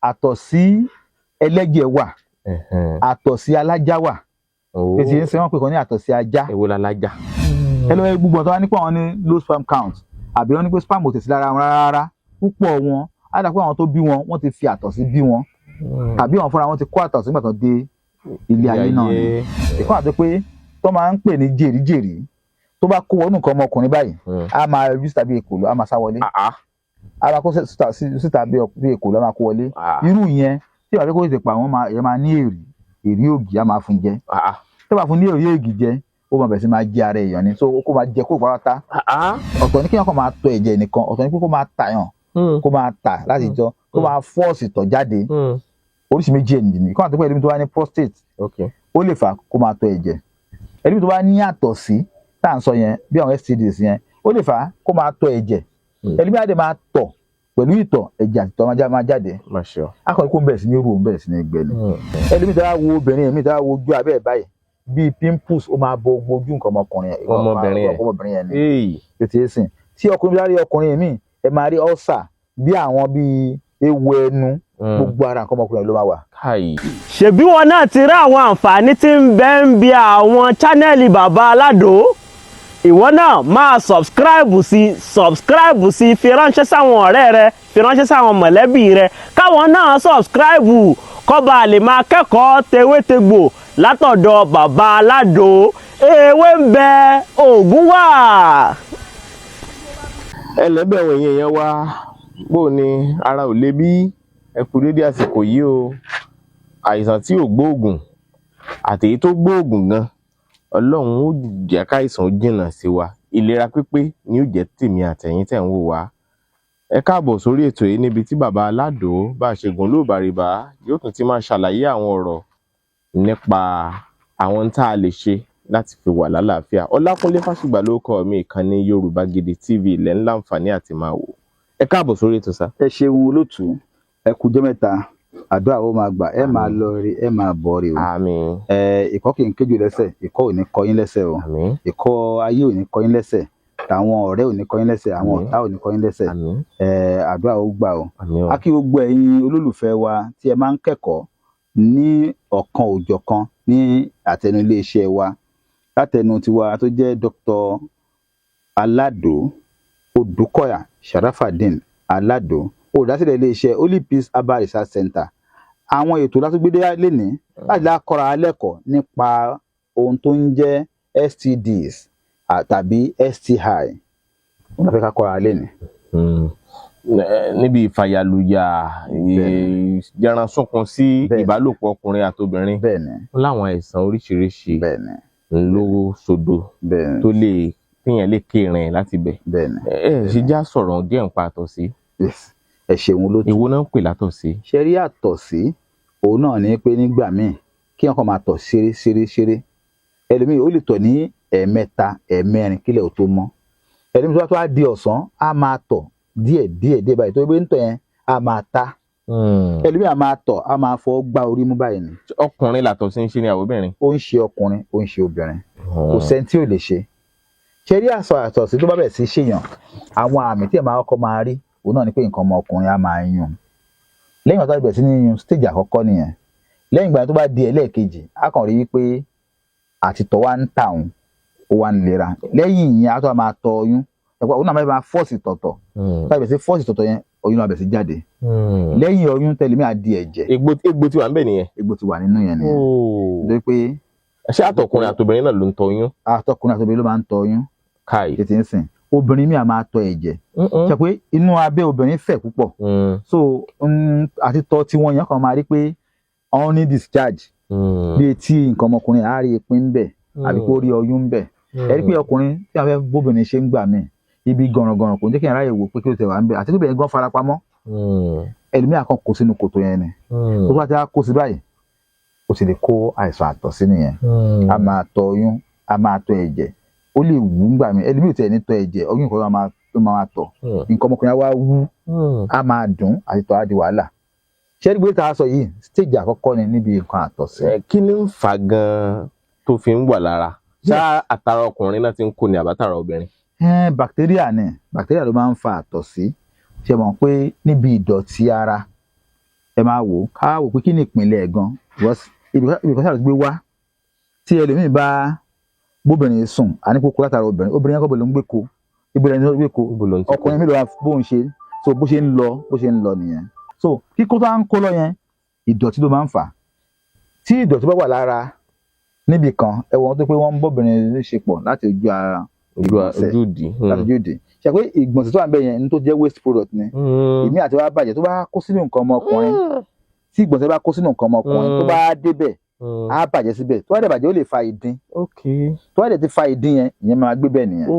Àtọ̀sí ẹlẹ́jẹ̀ wà, àtọ̀sí alájá wà. Èsì ń sẹ́ wọ́n pè kàn ní àtọ̀sí ajá. Èwo lalájà? Ẹ lọ́wọ́ gbogbo ọ̀tọ̀ wá nípa àwọn ní low sperm count, àbí wọ́n ní pé sperm ò tẹ̀sí lára wọn rárá. Púpọ̀ wọn á dà pé àwọn tó bí wọn, wọ́n ti fi àtọ̀sí bí wọn, tàbí àwọn fúnra wọn ti kó àtọ̀sí nígbà tó dé ilé ayé náà ni. Ìkọ́ àti pé tó máa ń pè ní jèríjèrí, tó bá kó wọnú nǹkan ọmọkùnrin báyìí, á máa rí síta bí èkòló, á máa sá wọlé, á máa kó síta bí èkòló, á máa kó wọlé. Irú yẹn, tí ìwà pé kó tètè pa àwọn máa, ìyẹn máa ní èrì èrì ògì, á máa fún jẹ. Tó bá fún ní èrì ògì jẹ, ó máa bẹ̀rẹ̀ sí máa jẹ ara èèyàn ni. So kó máa jẹ kó pátá. Ọ̀tọ̀ ní kí wọ́n kàn máa tọ ẹ̀jẹ̀ nìkan, ọ̀tọ̀ ní pé kó máa tàyàn, kó máa tà láti jọ, kó máa force ìtọ̀ jáde. Oríṣi méjì ẹ̀ nìyí. Kó àti pé ẹni tó bá ní prostate, ó lè fà kó máa tọ ẹ̀jẹ̀. Ẹni tó bá ní àtọ̀sí tá à ń sọ yẹn, bí àwọn STDs yẹn, ó lè fà kó máa tọ ẹ̀jẹ̀. Ẹni bí á dẹ̀ máa tọ̀ pẹ̀lú ìtọ̀, ẹ̀jẹ̀ àti ìtọ̀ máa jáde. Akọni kó ń bẹ̀rẹ̀ sí ní rú, ń bẹ̀rẹ̀ sí ní gbẹ ni. Ẹni tó bá wo obìnrin mi, tó bá wo ojú abẹ́ ẹ̀ báyìí, bíi pimples, ó máa bo gbogbo ojú nǹkan ọmọkùnrin yẹn. Ọmọbìnrin yẹn. Ọmọbìnrin yẹn ni ètò ìsìn. Tí ọkùnrin bá rí ọkùnrin mi, ẹ máa rí ulcer, bí àwọn bíi ewu ẹnu, gbogbo ara nǹkan ọmọkùnrin ló máa wà. Ṣebí wọn náà ti rí àwọn àǹfààní tí ń bẹ ń bi àwọn channel Bàbá Aládò. Ìwọ náà máa subscribe sí, subscribe sí, fi ránṣẹ́ sáwọn ọ̀rẹ́ rẹ, fi ránṣẹ́ sáwọn mọ̀lẹ́bí rẹ, káwọn náà subscribe, kó bá lè máa kẹ́kọ̀ọ́ tewétegbò látọ̀dọ̀ Bàbá Aládò. Ewé ń bẹ, òògùn wà. Ẹlẹ́bẹ̀ wọ̀nyí, èèyàn wa, bó ni ara ò le bí? Ẹ kú dédé àsìkò yìí o. Àìsàn tí ò gbóògùn àtèyí tó gbóògùn gan, Ọlọ́run ó jẹ́ káìsàn ó jìnnà sí wa. Ìlera pípé ni ó jẹ́ tèmi àtẹ̀yin tẹ̀ ń wò wá. Ẹ káàbọ̀ sórí ètò yìí, níbi tí Bàbá Aládò bá ṣègùn olóòbàrìbà yóò tún ti máa ṣàlàyé àwọn ọ̀rọ̀ nípa àwọn tá a lè ṣe láti fi wà lálàáfíà. Ọlákúnlé Fásùgbà ló kọ mi. Ìkànnì Yorùbá Gidi TV ilẹ̀ ńlá àǹfààní àti máa wò. Ẹ káàbọ̀ sórí ètò sá. Ẹ ṣeun olótùú, ẹ kú jọ́ mẹ́ta. Àdúrà ó máa gbà, ẹ máa lọ rí, ẹ máa bọ̀ rí o. Àmín. Ẹ ìkọ́ kì í kéjò lẹ́sẹ̀, ìkọ́ ò ní kọ yín lẹ́sẹ̀ o. Àmín. Ìkọ́ ayé ò ní kọ yín lẹ́sẹ̀, tàwọn ọ̀rẹ́ ò ní kọ yín lẹ́sẹ̀, àwọn Àmín. ọ̀tá ò ní kọ yín lẹ́sẹ̀. Àmín. Ẹ àdúrà ó gbà o. Àmín o. A kí gbogbo ẹ̀yin olólùfẹ́ wa tí ẹ máa ń kẹ́kọ̀ọ́ ní ọ̀kan òjọ̀kan ní àtẹnu iléeṣẹ́ wa, látẹnu tiwa tó jẹ́ Dr. Alado Odùkọ̀yà Sharafadin Alado, olùdásílẹ̀ iléeṣẹ́ Holy Peace Herbal Research Center. Àwọn ètò látúgbédé lénìí láti lákọ́ra lẹ́kọ̀ọ́ nípa ohun tó ń jẹ́ STDs tàbí STI wọn náà fẹ́ ká kọ́ra lénìí. Níbi ìfàyàlùyà, jẹran sunkún sí ìbálòpọ̀ ọkùnrin àtobìnrin, láwọn àìsàn oríṣiríṣi ló sodo tó lè téèyàn lè kérin láti bẹ̀. Ẹ ṣe já sọ̀rọ̀ díẹ̀ nípa àtọ̀sí. Yes. Ẹ ṣeun olótú. Èwo náà ń pè látọ̀sí? Ṣe rí àtọ̀sí, òun náà ní pé nígbà míì kí wọn kàn máa tọ̀ ṣeré ṣeré ṣeré. Ẹlòmíì ó lè tọ̀ ní ẹ̀ẹ̀mẹ́ta, ẹ̀ẹ̀mẹ́rin kílẹ̀ ò tó mọ́. Ẹlòmíì tó bá tó á di ọ̀sán, á máa tọ̀ díẹ̀ díẹ̀ díẹ̀ báyìí, tó gbé ń tọ̀ yẹn, á máa ta. Ẹlòmíì á máa tọ̀, á máa fọwọ́ gbá orí mú báyìí ni. Ọkùnrin làtọ̀sí ń ṣe ní àbóbìnrin? Ó ń ṣe ọkùnrin, ó ń ṣe obìnrin, kò sẹ́ni tí ò lè ṣe. Ṣe rí àṣọ àtọ̀sí, tó bá bẹ̀rẹ̀ sí ṣèyàn, àwọn àmì tí ẹ̀ máa kọ́kọ́ máa rí, òun náà ni pé nǹkan ọmọkùnrin á máa yún. Lẹ́yìn ìgbà tó bá bẹ̀rẹ̀ sí ní yún, stage àkọ́kọ́ nìyẹn. Lẹ́yìn ìgbà tó bá di ẹlẹ́ẹ̀kejì, á kàn rí wípé àtìtọ̀ wá ń tà òun, ó wá ń lera. Lẹ́yìn ìyẹn, á tó máa tọ ọyún. Ẹ̀pọ̀ òun náà máa force tọ̀tọ̀. Tó bá bẹ̀rẹ̀ sí force tọ̀tọ̀ yẹn, ọyún máa bẹ̀rẹ̀ sí jáde. Lẹ́yìn ọyún, tẹlẹmí á di ẹ̀jẹ̀. Egbò tí wà ń bẹ̀ nìyẹn. Egbò ti wà nínú yẹn nìyẹn. Nítorí pé Ṣé àtọkùnrin àtobìnrin náà ló ń tọ oyún? Àtọkùnrin àtobìnrin ló máa ń tọ ọyún. Káì. Tètè ń sìn, obìnrin mi à máa tọ ẹ̀jẹ̀. Ṣe pé inú abẹ́ obìnrin fẹ̀ púpọ̀, so àti tọ́ tí wọ́n yẹn kàn máa rí pé wọ́n ní discharge, bí etí nǹkan ọmọkùnrin á rí ìpín ń bẹ̀, àbí kó rí ọyún ń bẹ̀. Ẹ rí pé ọkùnrin tí wọ́n fẹ́ bóbìnrin ṣe ń gbà míì, ibi gànràngànràn kò ní jẹ́ kí n ráyè wò pé kí ló tẹ̀ wá ń bẹ̀, àti pé bẹ̀rẹ̀ gan farapamọ́. Ẹlòmíà kan kó sínú kòtò yẹn ni. Tó bá ti á kó sí báyìí, ó ti lè kó àìsàn àtọ̀sí nìyẹn. A máa tọ ọyún, a máa tọ ẹ̀jẹ̀, ó lè wú ńgbà míì. Ẹlòmíì ò tiẹ̀ ní tọ ẹ̀jẹ̀, ọyún nǹkan ló máa tọ̀. Nǹkan ọmọkùnrin á wá wú, á máa dùn, àti tọ̀ á di wàhálà. Ṣé ẹni pé tá a sọ yìí, stage àkọ́kọ́ ni níbi nǹkan àtọ̀sí. Kí ni ń fà gan-an tó fi ń wà lára? Ṣá àtàrà ọkùnrin náà ti ń kó ni àbátàrà obìnrin? Bacteria ni, bacteria ló máa ń fa àtọ̀sí. Ṣe mọ̀ pé níbi ìdọ̀tí ara Ẹ máa wò ó, ká wò pé kí ni ìpìlẹ̀ ẹ̀ gan, because ibìkan sáà ló ti gbé wá. Tí ẹlòmíì bá bóbìnrin sùn, àní kó kó látara obìnrin, obìnrin yẹn kọ́ bó ló ń gbé ko, ibo lẹni tó gbé ko? Ibo ló ń ti kó? Ọkùnrin mélòó wá bóun ṣe? So bó ṣe ń lọ, bó ṣe ń lọ nìyẹn. So kíkó tó à ń kó lọ yẹn, ìdọ̀tí ló máa ń fà á. Tí ìdọ̀tí bá wà lára níbì kan, ẹ̀wọ̀n tó pé wọ́n ń bọ́bìnrin ṣe pọ̀ láti ojú ara Ojú ìgbọ̀nsẹ̀, ojú ìdí. láti ojú ìdí, ṣe pé ìgbọ̀nsẹ̀ tó wà níbẹ̀ yẹn ní tó jẹ́ waste product ni. Ìmí àti wá bàjẹ́, tó bá kó sínú nǹkan ọmọkùnrin, tí ìgbọ̀nsẹ̀ bá kó sínú nǹkan ọmọkùnrin, tó bá débẹ̀, á bàjẹ́ síbẹ̀. Tó bá dẹ̀ bàjẹ́, ó lè fa ìdin. Tó bá dẹ̀ ti fa ìdin yẹn, ìyẹn máa gbé bẹ́ẹ̀ nìyẹn.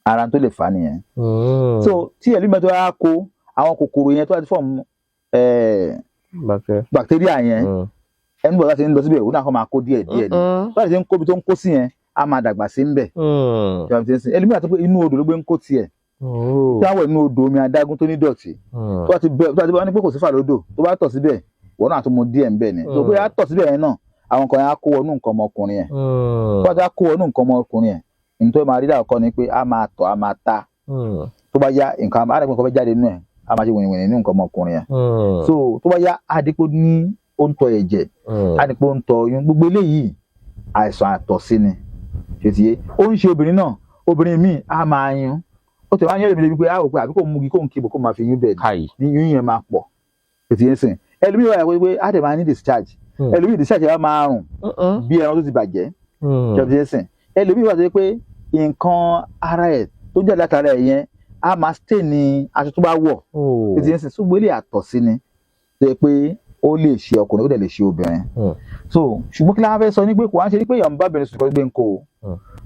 Ara tó lè fà á nìyẹn. So tí ẹlòmíràn tó bá kó àwọn kòkòrò yẹn, tó bá ti form Bàtẹ́. bacteria yẹn, ẹni bọ̀ láti ń lọ síbẹ̀, òun náà kọ́ máa kó díẹ̀ díẹ̀ ni. Tó bá ti ń kó ibi tó ń kó sí yẹn, á máa dàgbà sí ń bẹ̀. Ẹlòmíràn tó pé inú odò ló gbé ń kó tiẹ̀, tí wọ́n wẹ̀ inú odò, omi adágún tó ní dọ̀tí, tó bá ti bẹ, tó bá ti bẹ, wọ́n ní pé kò sí fà lódò, tó bá tọ̀ síbẹ̀, wọ́n náà tún mu díẹ̀ ńbẹ̀ ni. Tó pé á tọ̀ síbẹ̀ yẹn náà, àwọn kan yẹn á kó wọnú nǹkan ọmọkùnrin yẹn. Tó bá ti á kó wọnú nǹkan ọmọkùnrin yẹn, ní tó máa rí dáa ni pé á máa tọ̀, á máa ta. Tó bá yá, nǹkan á dàgbé, nǹkan fẹ́ jáde nínú ẹ̀, á máa ṣe wìnìwìnì nínú nǹkan ọmọkùnrin yẹn. So tó bá yá, á di pé ní ó ń tọ̀ ẹ̀jẹ̀, á di pé ó ń tọ̀ oyún. Gbogbo eléyìí, àìsàn àtọ̀sí ni. Ṣe ti yé? Ó ń ṣe obìnrin náà. Obìnrin míì á máa yún, ó tẹ̀ wá ń yẹ́ èmi débi pé á rò pé àbí kò mú igi kó ń kibò kó máa fi yún bẹ́ẹ̀ ni yún yẹn máa pọ̀. Ṣe ti yé sìn? Ẹlòmíì wà pé á dẹ̀ máa ní discharge. Ẹlòmíì, discharge yẹn á máa rùn bí ẹran tó ti bàjẹ́. Ṣe ti yé sìn? Ẹlòmíì wà pé nǹkan ara ẹ̀ tó jáde látara ẹ̀ yẹn á máa stain ní aṣọ tó bá wọ̀. Ṣe ti yé sìn? Ṣùgbọ́n ilé àtọ̀sí ni tó yẹ pé ó lè ṣe ọkùnrin, ó dẹ̀ lè ṣe obìnrin. So ṣùgbọ́n kí la fẹ́ sọ ni pé kò wá ń ṣe ni pé èèyàn bá obìnrin sùn kọ́ gbé ń kó o.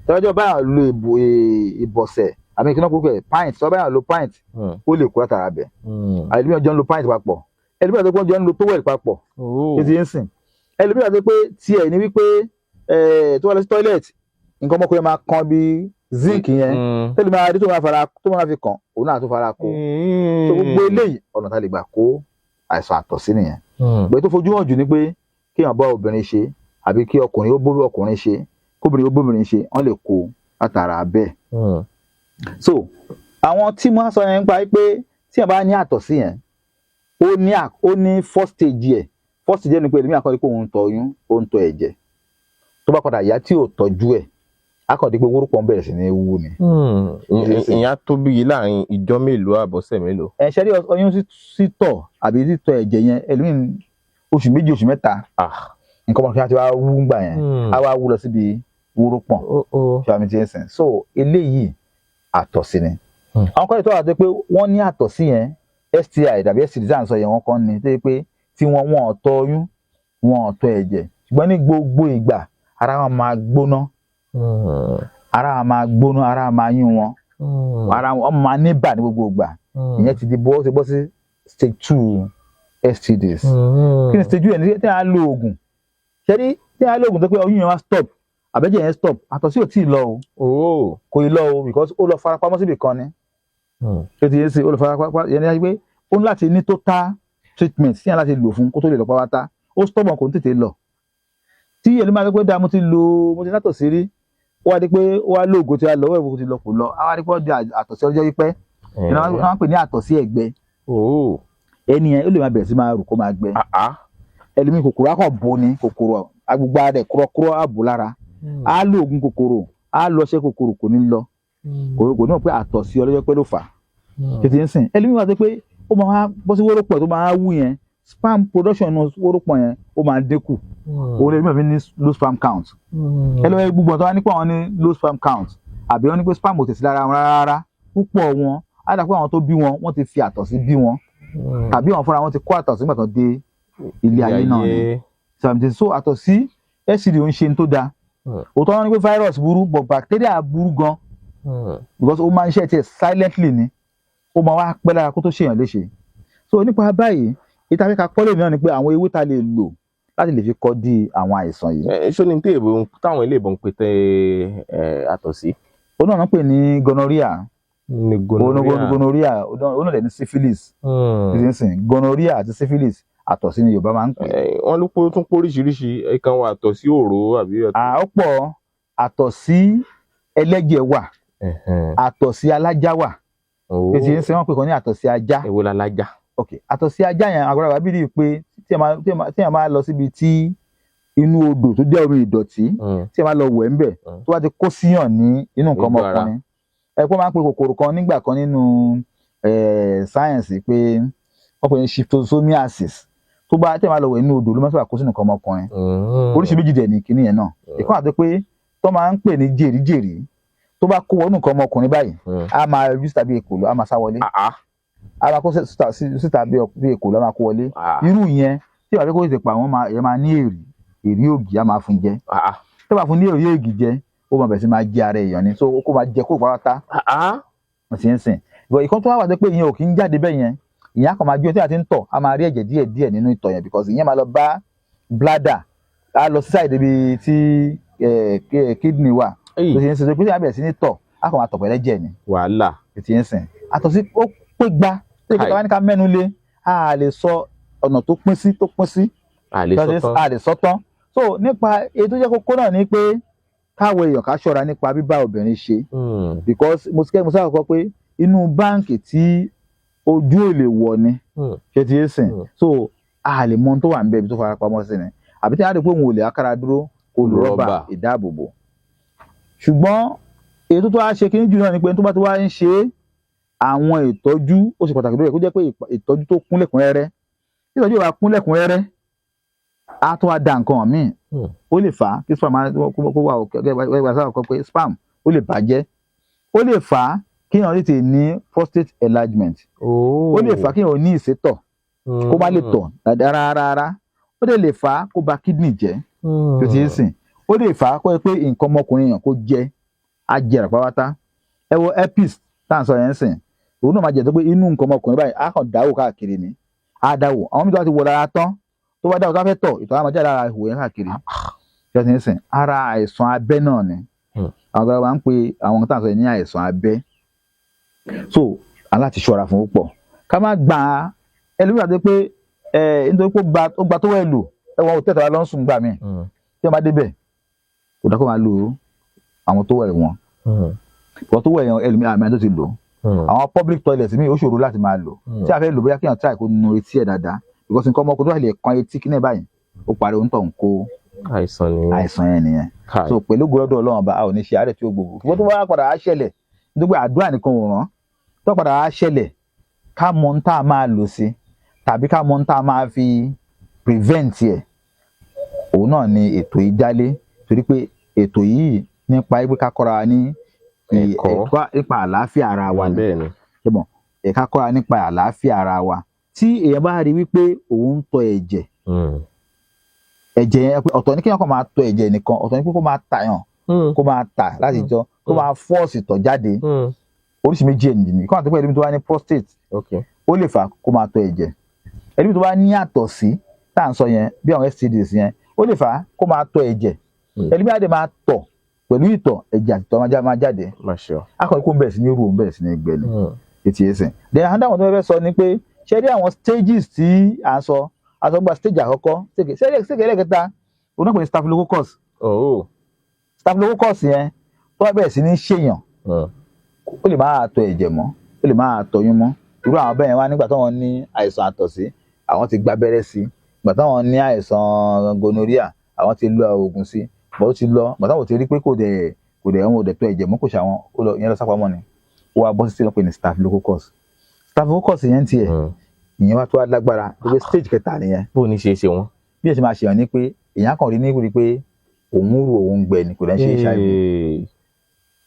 Tọ́jọ́ báyà lo ìbọ̀sẹ̀ àbí kí náà kúrò ẹ̀, pant, tọ́ báyà lo pant, ó lè kó látara bẹ̀. Ẹlòmíràn jọ ń lo pant papọ̀, ẹlòmíràn tó pé wọ́n jọ ń lo towel papọ̀. Ṣé ti ń sìn? Ẹlòmíràn tó pé tiẹ̀ ní wípé tó wà lọ sí toilet, nǹkan ọmọkùnrin máa kan bí zinc yẹn, tẹ́lẹ̀ máa rí tó máa fara, tó máa fi kàn, òun náà tó fara kó. So gbogbo eléyìí, ọ̀nà tá a lè gbà kó àìsàn àtọ̀sí nìyẹn. Pé tó fojú hàn jù ni pé kéèyàn bá obìnrin ṣe, àbí kí ọkùnrin ó bó ọkùnrin ṣe, kóbìnrin ó bóbìnrin ṣe, wọ́n lè kó látara bẹ́ẹ̀. So àwọn tí mo á sọ yẹn nípa pé tí yẹn bá ní àtọ̀sí yẹn, ó ní first stage yẹ. First stage yẹn ni pé ẹlòmíì àkọ́kọ́ pé òun ń tọ̀ oyún, ó ń tọ̀ ẹ̀jẹ̀. Tó bá padà yá, tí ò tọ́jú ẹ̀, á kàn di pé wórópọ̀ ń bẹ̀rẹ̀ sí ní wú ni. Ìyẹn á tó bí láàrin ìjọ mélòó àbọ̀sẹ̀ mélòó? Ẹ ṣe rí, oyún títọ̀ àbí títọ̀ ẹ̀jẹ̀ yẹn, ẹlòmíì oṣù 2, oṣù 3, nǹkan ọmọkùnrin á ti wá wú ńgbà yẹn, á wá wú lọ síbi wórópọ̀n. Ṣé àmì ti ń sìn? So eléyìí, àtọ̀sí ni. Àwọn kan tó wà tó pé wọ́n ní àtọ̀sí yẹn, STI tàbí STD tí à ń sọ yẹn, wọ́n kàn ní tó yẹ pé tí wọ́n ò tọ̀ oyún, wọn ò tọ̀ ẹ̀jẹ̀, ṣùgbọ́n ní gbogbo ìgbà ara wọn máa gbóná, ara wọn máa gbóná, ara wọn máa yún wọn, ara wọn máa níbà ní gbogbo ìgbà. Ìyẹn ti di bọ́ ti bọ́ sí stage 2 STDs. Kí ni stage 2 yẹn? Ní tí a lo oògùn, ṣẹ́rí, tí a lo oògùn tó pé oyún yẹn wá stop, àbẹ́jẹ̀ yẹn stop, àtọ̀sí ò tí ì lọ o. Kò ì lọ o, because ó lọ farapamọ́ síbì kan ni. Ṣé ti yé sí? Ó lọ farapamọ́ yẹn ní pé ó ní láti ní total treatment tí yẹn láti lò fún kó tó lè lọ pátá. Ó stubborn, kò ní tètè lọ. Tí ẹni máa ń pẹ́ dáa, mo ti lo, mo ti látọ̀sí rí, ó wá di pé ó wá lóògùn tí a lọ, ó wẹ̀ ti lọ, kò lọ, á wá di pé ó di àtọ̀sí ọjọ́ pípẹ́. Ìyẹn wọ́n máa ń pè ní àtọ̀sí ẹ̀gbẹ. Ẹni yẹn ó lè máa bẹ̀rẹ̀ sí máa rù, kó máa gbẹ. Ẹlòmíì, kòkòrò á kàn bò ní kòkòrò agbègbè rẹ̀, kúrọ́kúrọ́ àbò lára. Á lo oògùn kòkòrò, á lọ ṣẹ́ kòkòrò, kò ní lọ. Kò ní mọ̀ pé àtọ̀sí ọlọ́jọ́ pẹ́ ló fà á. Tètè ń sìn? Ẹlòmíì wà tó pé ó máa bọ́ sí wórópọ̀ tó máa wú yẹn, sperm production nínú wórópọ̀ yẹn ó máa dínkù. Òun lè fi ní low sperm count. Ẹlòmíì, gbogbo ọ̀tọ̀ wá nípa àwọn ní low sperm count, àbí wọ́n ní pé sperm ò tẹ̀sí lára wọn rárá, púpọ̀ wọn á dà pé àwọn tó bí wọn, wọ́n ti fi àtọ̀sí bí wọn, tàbí àwọn fúnra wọn ti kó àtọ̀sí nígbà tó dé ilé ayé náà ni. So àtọ̀sí STD ò ń ṣe ní tó dáa. Òótọ́ wọn ní pé virus burú, but bacteria burú gan, because ó máa ń ṣe tiẹ̀ silently ni, ó máa wá pẹ́ lára kó tó ṣèyàn léṣe. So nípa báyìí, ìtàfẹ́ pọ́lẹ̀ náà ni pé àwọn ewé ta lè lò láti lè fi kọ́ di àwọn àìsàn yìí. Ẹ ṣó ní téèbù táwọn ilé ìbọn ń pè tẹ àtọ̀sí? Ó náà ń pè ní gonorrhea. Ní gonorrhea. Gonorrhea, ó náà dẹ̀ ní syphilis. Nísinsìnyí, gonorrhea àti syphilis, àtọ̀sí ni Yorùbá máa ń pè. Wọ́n ló tún pọ̀ oríṣiríṣi ìkan wà, àtọ̀sí òró àbí. Ó pọ̀. Àtọ̀sí ẹlẹ́jẹ̀ wà, àtọ̀sí alájá wà. Èsì ń sẹ́ wọ́n pè kàn ní àtọ̀sí ajá. Èwo lalájá? Ok, àtọ̀sí ajá yẹn, àgbàlagbà bí rí i pé tí ẹ máa lọ síbi tí inú odò tó jẹ́ omi ìdọ̀tí, tí ẹ máa lọ wẹ̀ ńbẹ̀, tó bá ti kó síyàn ní inú nǹkan Ojú ara. ọmọkùnrin, ẹ pé wọ́n máa ń pe kòkòrò kan nígbà kan nínú sáyẹ̀nsì pé wọ́n pè ní schistosomiasis. Tó bá tí ẹ máa lọ wẹ̀ nínú odò ló máa ń sábà kó sínú nǹkan ọmọkùnrin. Oríṣi méjì dẹ̀ ní kíní yẹn náà. Ìkan àti pé tó máa ń pè ní jèríjèrí, tó bá kó wọnú nǹkan ọmọkùnrin báyìí, á máa rí síta bí èkòló, á máa sá wọlé, á máa kó síta bí èkòló, á máa kó wọlé. Irú yẹn, tí ìbá fẹ́ kó tètè pa wọ́n, máa yẹn máa ní èrì èrì ògì, á máa fún jẹ. Tó bá fún ní èrì ògì jẹ, ó máa bẹ̀rẹ̀ sí máa jẹ ara èèyàn ni, so kó máa jẹ kó pátá. Wọ́n ti ń sìn but ìkan tó wá wà tó pé ìyẹn ò kí ń jáde bẹ́ẹ̀ yẹn, ìyẹn á kàn máa jó tí a ti ń tọ̀, á máa rí ẹ̀jẹ̀ díẹ̀ díẹ̀ nínú ìtọ̀ yẹn, because ìyẹn máa lọ bá bladder, á lọ sí side ibi tí kidney wà tó ti ń sìn. Tó pé tí a bẹ̀rẹ̀ sí ní tọ̀, á kàn máa tọ̀ pẹ̀lẹ́ jẹ̀ ni. Wàhálà. Tó ti ń sìn, àtọ̀sí ó pé gba tó yẹ kí wọ́n ní ká mẹ́nu lé, a lè sọ ọ̀nà tó pín sí. Àlè sọ́tàn. A lè sọ tán. So nípa èyí tó jẹ́ kókó náà ni pé káwọn èèyàn ká ṣọ́ra nípa bíbá obìnrin ṣe, because mo ti kẹ́ mo sábà kọ́ pé inú báǹkì tí ojú ò lè wọ̀ ni. Ṣe ti yé sìn? So a lè mọ ohun tó wà níbẹ̀, ibi tó fara pamọ́ sí ni, àbí tí a rí pé òun ò lè akára dúró, kó lo rọ́bà Rọ́bà. ìdáàbòbò. Ṣùgbọ́n èyí tó tó wá ṣe kíní jù náà ni pé tó bá tó wá ń ṣe é, àwọn ìtọ́jú ó ṣe pàtàkì lórí ẹ̀, kó jẹ́ pé ìtọ́jú tó kún lẹ́kùnrẹ́rẹ́. Tí ìtọ́jú bá kún lẹ́kùnrẹ́rẹ́, á tó wá da nǹkan míì. Ó lè fà á kí sperm kó wà gẹ́gẹ́ bí a sábà kọ pé sperm ó lè bàjẹ́, ó lè fà á kí èèyàn tètè ní prostate enlargement, ó lè fà á kí èèyàn ní ìsétọ̀, kó má lè tọ̀ dáadáa rárá rárá, ó lè fà á kó ba kidney jẹ́. Tó ti ń sìn, ó lè fà á kó jẹ́ pé nǹkan ọmọkùnrin yẹn kó jẹ́ á jẹrà pátápátá. Ẹ wo herpes tá à ń sọ yẹn ń sìn, òun náà máa jẹ́ tó pé inú nǹkan ọmọkùnrin báyìí á kàn dáwò káàkiri ni, á dáwò. Àwọn mìíràn tó bá ti wọ lára tán, tó bá dáwò, tó bá fẹ́ tọ̀, ìtọ̀ á máa jáde lára ihò yẹn káàkiri. Tó ti ń sìn, ara àìsàn abẹ́ náà ni. Àwọn kan máa ń pe àwọn tá à ń sọ yẹn ní àìsàn abẹ́. So aláti ṣọ́ra fún púpọ̀, ká má gbà á. Ẹlòmíràn tó pé ẹ nítorí pé ó gba tó wẹ̀ lò, ẹ̀wọ̀n òtẹ́tẹ̀ wa ló ń sùn gbà mí. Tí wọ́n bá débẹ̀, kò dá kó máa lo àwọn tó wẹ̀ wọn, ìwọ́n tó wẹ̀ yẹn, ẹlòmíràn àmì tó ti lò. Àwọn public toilet mi, ó ṣòro láti máa lò. Tí a fẹ́ lò, bóyá kéèyàn try kó nu etí ẹ̀ dáadáa, because nǹkan ọmọkùnrin tó bá lè kan etí kíní ẹ̀ báyìí, ó parí, ohun tó ń kó àìsàn nìyẹn. Àìsàn yẹn nìyẹn. Káì. So pẹ̀lú gbọ́dọ̀ Ọlọ́run ọba, a ò ní ṣe àárẹ̀ tí ó gbogbo. Ṣùgbọ́n tó bá padà á ṣẹlẹ̀, nítorí pé àdúrà nìkan ò rán, tó padà á ṣẹlẹ̀, ká mọ ohun tá a máa lò sí tàbí ká mọ ohun tá a máa fi prevent ẹ̀, òun náà ni ètò yìí dálé, torí pé ètò yìí nípa pé ká kọ́ra ní Ẹ̀kọ́. Ẹ̀kọ́ nípa àlàáfíà ara wa ni. Bẹ́ẹ̀ ni. Ṣé mọ̀, ẹ̀ka kọ́ra nípa àlàáfíà ara wa. Tí èèyàn bá rí wípé òun ń tọ ẹ̀jẹ̀, ẹ̀jẹ̀ yẹn pé ọ̀tọ̀ ní kéèyàn kàn máa tọ ẹ̀jẹ̀ nìkan, ọ̀tọ̀ ní pé kó máa tàyàn, kó máa tà láti jọ, kó máa force ìtọ̀ jáde. Oríṣi méjì ẹ̀ nìyí kó àti pé ẹlòmíì tó bá ní prostate, ó lè fà kó máa tọ ẹ̀jẹ̀. Ẹlòmíì tó bá ní àtọ̀sí tá à ń sọ yẹn, bí àwọn STDs yẹn, ó lè fà kó máa tọ ẹ̀jẹ̀. Ẹlòmíì á dẹ̀ máa tọ̀ pẹ̀lú ìtọ̀, ẹ̀jẹ̀ àti ìtọ̀ máa jáde. Masha. Akọ̀wé kó ń bẹ̀rẹ̀ sí ní rú, òun bẹ̀rẹ̀ sí ní gbẹ ni ètí ẹsẹ̀. Then another one tó fẹ́ sọ ni pé, ṣé rí àwọn stages tí à ń sọ, a sọ gba stage àkọ́kọ́, stage stage ẹlẹ́kẹta, òun náà pè ní staphylococcus. Staphylococcus yẹn, tó bá bẹ̀rẹ̀ sí ní ṣèyàn, ó lè máa tọ ẹ̀jẹ̀ mọ́, ó lè máa tọyún mọ́. Irú àwọn bẹ́ẹ̀ yẹn wá nígbà táwọn ní àìsàn àtọ̀sí, àwọn ti gba abẹ́rẹ́ sí. Ìgbà táwọn ní àìsàn gonorrhea, àwọn ti lo oògùn sí bọ́, ó ti lọ. Ìgbà táwọn ti rí pé kò dẹ̀ wọn ò dẹ̀ tọ ẹ̀jẹ̀ mọ́, kò ṣe àwọn, ó lọ, ìyẹn lọ sápamọ́ ni, ó wá bọ́ sí sí lọ́pẹ́ ní staphylococcus. Staphylococcus yẹn tiẹ̀, ìyẹn wá tó wá lágbára pé stage kẹta nìyẹn. Bó ní ṣe é ṣe wọn. Bí ẹ ṣe máa ṣèyàn ni pé èèyàn kàn rí ní rí pé òun rò, òun gbẹ ni, kò dẹ̀ ń ṣe HIV.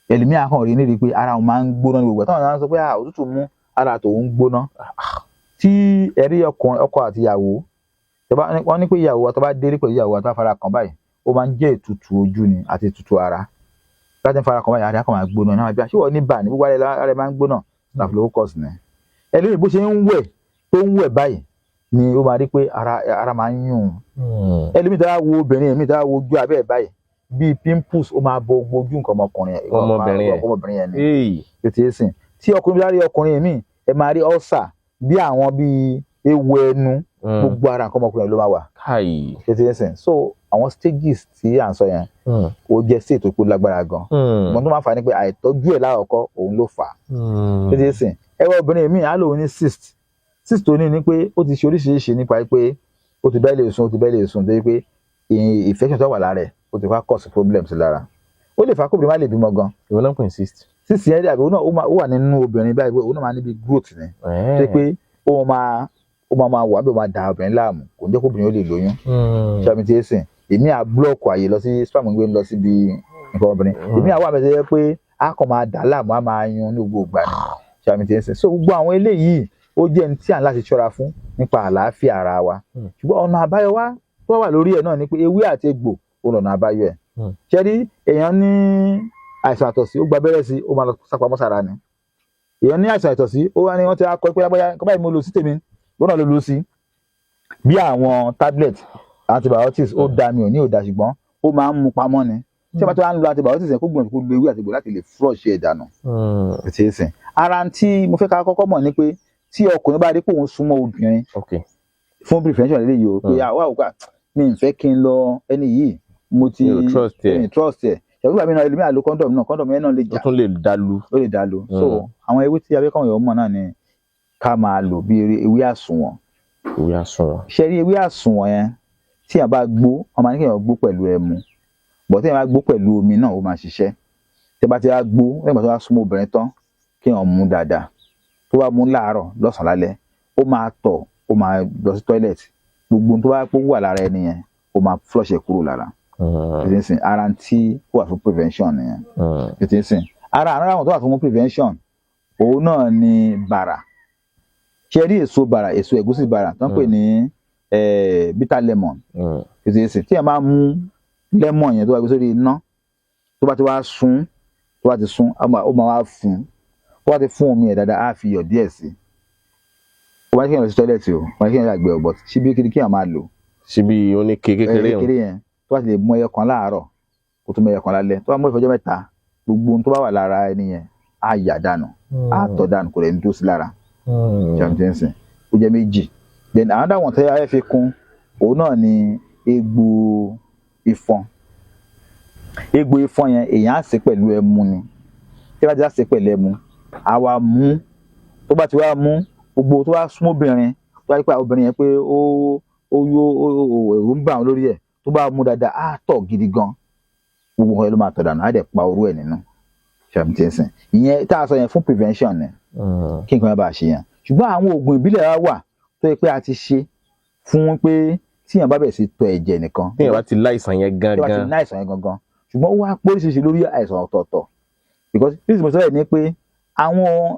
Ẹlòmíà kàn rí ní rí pé ara òun máa ń gbóná ní gbogbo ẹ̀, táwọn náà sọ pé, "Ah, òtútù mú, ara tòun gbóná." Tí ẹ̀rí ọkùnrin, ọkọ àti ìyàwó, wọ́n ní pé ìyàwó wa, tó bá délé pẹ̀lú ìyàwó wa, tó bá fara kàn báyìí, ó máa ń jẹ́ ìtutù ojú ni àti ìtutù ara. Láti fara kàn báyìí, ara kan máa gbóná náà. Bí a ṣé wọ́n ní bà ní gbogbo ara máa ń gbóná, staphylococcus ni. Ẹlòmíì, bó ṣe ń wẹ̀, tó ń wẹ̀ báyìí ni ó máa rí pé ara máa ń yún un. Ẹlòmíì tó bá wo obìnrin mi, tó bá wo ojú abẹ́ ẹ̀ báyìí, bíi pimples, ó máa bo gbogbo ojú nǹkan ọmọkùnrin yẹn. Ọmọbìnrin yẹn. Ọmọbìnrin yẹn ni tó ti sìn. Tí ọkùnrin bá rí ọkùnrin mi, ẹ máa rí ulcer, bí àwọn bíi ewu ẹnu, gbogbo ara nǹkan ọmọkùnrin ló máa wà. Káì. Tó ti sìn. So àwọn stages tí à ń sọ yẹn, ó jẹ́ state tó kó lágbára gan. Ìmọ̀ tó máa fà á ni pé àìtọ́jú ẹ̀ lákọ̀ọ́kọ́, òun ló fà á. Tó ti sìn, ẹ wọ obìnrin mi, á lòun ní cyst. Cyst tó ní ni pé ó ti ṣe oríṣiríṣi nípa pé ó ti bẹ́ẹ̀ lè sùn, ó ti bẹ́ẹ̀ lè sùn, tó yẹ pé infection tó wà lára ẹ̀, ó ti wá cause problems lára. Ó lè fà kóbìnrin má lè bímọ gan. Ìwọ náà pè ní cyst. Cyst yẹn dàbí òun náà, ó wà nínú obìnrin báyìí pé òun náà máa níbi growth ni, tó yẹ pé ó máa wà bí ó máa da obìnrin láàmú, kò ní jẹ́ kóbìnrin ó lè lóyún. Ṣàmì tí ẹ sìn èmi à block àyè lọ sí sperm gbé lọ síbi nǹkan obìnrin. Èmi àwọn àmì ẹ̀sẹ̀ pé a kàn máa dà á láàmú, á máa yun ní gbogbo ìgbà ni. Ṣàmì tí ẹ sìn, so gbogbo àwọn eléyìí, ó jẹ́ ní tí à ń láti ṣọ́ra fún nípa àlàáfíà ara wa. Ṣùgbọ́n ọ̀nà àbáyọ wa tó wà lórí ẹ̀ náà ni pé ewé àti egbò ó lọ̀nà àbáyọ ẹ̀. Ṣé rí, èèyàn ní àìsàn àtọ̀sí, ó gba abẹ́rẹ́ sí, ó máa lọ sápamọ́ sára ni. Èèyàn ní àìsàn àtọ̀sí, ó wá ní wọ́n ti á kọ́ pé lágbájá kọ́ báyìí, mo lò sí tèmi lọ́nà ló lò sí bí àwọn tablet antibiotics. Ó da, mi ò ní ò da, ṣùgbọ́n ó máa ń mú pamọ́ ni. Tí a bá tó wá ń lo antibiotics yẹn, kó gbìyànjú kó lo ewé àti egbò láti lè flush ẹ̀ dànù. Ètò ìsìn ara tí mo fẹ́ ká kọ́kọ́ mọ̀ ni pé tí ọkùnrin bá rí pé òun súnmọ́ obìnrin, fún prevention lélẹ́yìí o, pé àwa ò gbà, mi ì fẹ́ kí n lọ ẹni yìí, mo ti Mi ò trust ẹ. Mi ì trust ẹ. Ṣàbí àmì náà, ẹlòmíà lo condom náà, condom yẹn náà lè Ó jà. tún lè dalu. Ó lè dá lo. So àwọn ewé tí abẹ́kọ̀ọ́ yẹn mọ̀ náà ni ká máa lò, bí ewé àsùnwọ̀n. Ìwé àsùnwọ̀n. Ṣe rí ewé àsùnwọ̀n yẹn, tí yàn bá gbó, wọ́n máa ní kéèyàn gbó pẹ̀lú ẹmu bọ̀. Tí yàn bá gbó pẹ̀lú omi náà, ó máa ṣiṣẹ́. Tí bá ti wá gbó lẹ́yìn ìgbà tó bá súnmọ́ obìnrin tán, kéèyàn mú dáadáa. Tó bá mú láàárọ̀, lọ́sàn-án, lálẹ́, ó máa tọ̀, ó máa lọ sí toilet, gbogbo ohun tó bá pọ̀ wà lára ẹni yẹn, ó máa flush ẹ̀ kúrò lára. Títí sìn, ara tí ó wà fún prevention nìyẹn. Títí sìn, ara àwọn àwọn tó wà fún prevention, òun náà ni bàrà. Ṣe rí èso bàrà, èso ẹ̀gúsí bàrà tó ń pè ní bitter lemon? Títí sìn, tí ẹ máa mú lemon yẹn, tó bá gbé sórí iná, tó bá ti wá sun, tó bá ti sun, ó máa wá fún. Tó bá ti fún omi ẹ̀ dáadáa, á fi iyọ̀ díẹ̀ sí. Ó máa ní kéèyàn lọ sí toilet o, ó máa ní kéèyàn yàgbẹ́ o, but síbí kí kéèyàn máa lò. Síbi oníke kékeré yẹn. Kékeré yẹn, tó bá ti lè mú ẹyọ kan láàárọ̀, kó tó mú ẹyọ kan lálẹ́, tó bá mú ìfọjọ́ 3, gbogbo ohun tó bá wà lára ẹni yẹn á yà dànù, á tọ̀ dànù, kò lè ní tó sí lára. Ṣàmùtẹ́sìn, ó jẹ́ méjì. Then another one tẹ́lẹ̀ ayé fi kún, òun náà ni egbò ìfọ̀n. Egbò ìfọ̀n yẹn, èèyàn á sè pẹ̀lú ẹmu ni. Tí a bá ti á sè pẹ̀lú ẹmu, á wá mú. Tó bá ti wá mú, gbogbo tó bá súnmọ́ obìnrin, tó bá rí pé obìnrin yẹn pé ó yó, èrò ń bà wọn lórí ẹ̀, tó bá mú dáadáa, á tọ̀ gidi gan. Gbogbo nǹkan yẹn ló máa tọ̀ dànù, á dẹ̀ pa orú ẹ̀ nínú. Ṣàmùtẹ́sìn, ìyẹn tá a sọ yẹn fún prevention ni, kí nǹkan yẹn bá ṣe yẹn. Ṣùgbọ́n àwọn oògùn ìbílẹ̀ wa wà tó yẹ pé a ti ṣe fún pé tíyàn bá bẹ̀rẹ̀ sí tọ̀ ẹ̀jẹ̀ nìkan. Téèyàn bá ti láìsàn yẹn Tí wọ́n ti gangan. ní àìsàn yẹn gangan. Ṣùgbọ́n ó wá pé oríṣiríṣi lórí àìsàn ọ̀tọ̀ọ̀tọ̀, because bí mo sọ yẹn ni pé àwọn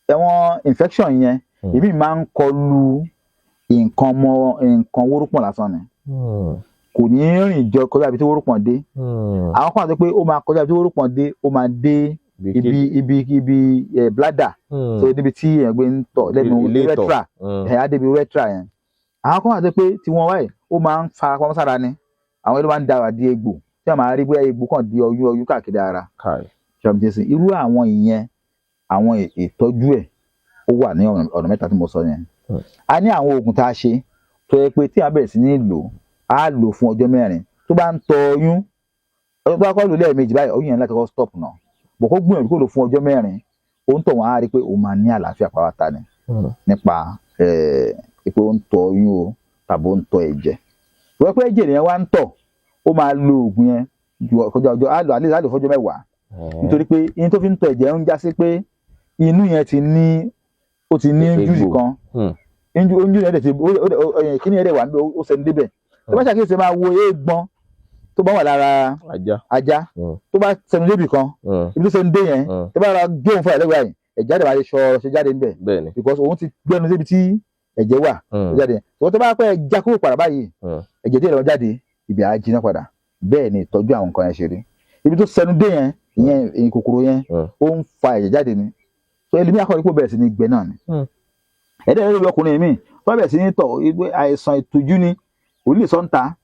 ẹ̀wọ̀n infection yẹn, èmi máa ń kọlu nǹkan ọmọ, nǹkan wórópọ̀n lásán ni, kò ní rìn jọ kọjá ibi tí wórópọ̀n dé. Àwọn kan àti pé ó máa kọjá ibi tí wórópọ̀n dé, ó máa dé ibi bladder, so níbi tí èèyàn gbé ń tọ̀ lẹ́nu, Ilé ìtọ̀. Urethra. Ẹ̀ á débi urethra yẹn. Àwọn kan àti pé tí wọ́n wáyé, ó máa ń fara pamọ́ sára ni. Àwọn ẹlò máa ń dára di egbò tí wọ́n máa rí bóyá egbò kàn di ọyún ọyún káàkiri ara. Kai. Ṣàmìtẹ́sìn, irú àwọn ìyẹn, àwọn ìtọ́jú ẹ̀ ó wà ní ọ̀nà mẹ́ta tí mo sọ yẹn. A ní àwọn oògùn tá a ṣe tó yẹ pé tí a bẹ̀rẹ̀ sí ní lò, á lò fún ọjọ́ 4. Tó bá ń tọ ọyún, ọjọ́ tó bá kọ́ lò lẹ́ẹ̀mejì báyìí, ọyún yẹn láti kọ́ stop náà bò, kó gbìyànjú kó lò fún ọjọ́ 4, ó ń tọ̀ wọ́n á rí pé òun máa ní àlàáfíà pàápàá ni nípa pé ó ń tọ ọyún o tàbí ó ń tọ ẹ̀jẹ̀. Wọ́n pé ẹ̀jẹ̀ yẹn wá ń tọ̀, ó máa lo oògùn yẹn ju ọjọ́ ọjọ́ á lò àlè á lò fọ́jọ́ 10, nítorí pé inú tó fi ń tọ ẹ̀jẹ̀ ń já sí pé inú yẹn ti ní, ó ti ní Egbò. injury kan. Injury yẹn dẹ̀ ti kíní yẹn dẹ̀ wà níbẹ̀, ó sẹni débẹ̀. Tó bá ṣàkíyèsí, máa wo eégbọn tó bá wà lára Ajá. ajá, tó bá sẹnu débì kan, ibi tó sẹnu dé yẹn, tó bá ra gé òun fún ẹ̀ lẹ́gbẹ̀ẹ́ yìí, ẹ̀jẹ̀ á dẹ̀ máa ṣọ ṣe jáde níbẹ̀, because òun ti gbẹnu débi tí ẹ̀jẹ̀ wà tó jáde. Ṣùgbọ́n tó bá pẹ́ já kúrò padà báyìí, ẹ̀jẹ̀ díẹ̀ ló jáde, ibi àá jiná padà. Bẹ́ẹ̀ ni ìtọ́jú àwọn nǹkan yẹn ṣe rí. Ibi tó sẹnu dé yẹn, ìyẹn ìyẹn kòkòrò yẹn, ó ń fa ẹ̀jẹ̀ jáde ni. So ẹlòmíì akọni kó bẹ̀rẹ̀ sí ní gbẹ náà ni. Ẹ̀dẹ̀ ẹ̀rọ ọkùnrin mi tó bá bẹ̀rẹ̀ sí ní tọ̀, àìsàn ìtọ́jú ni, kò ní lè sọ ń ta.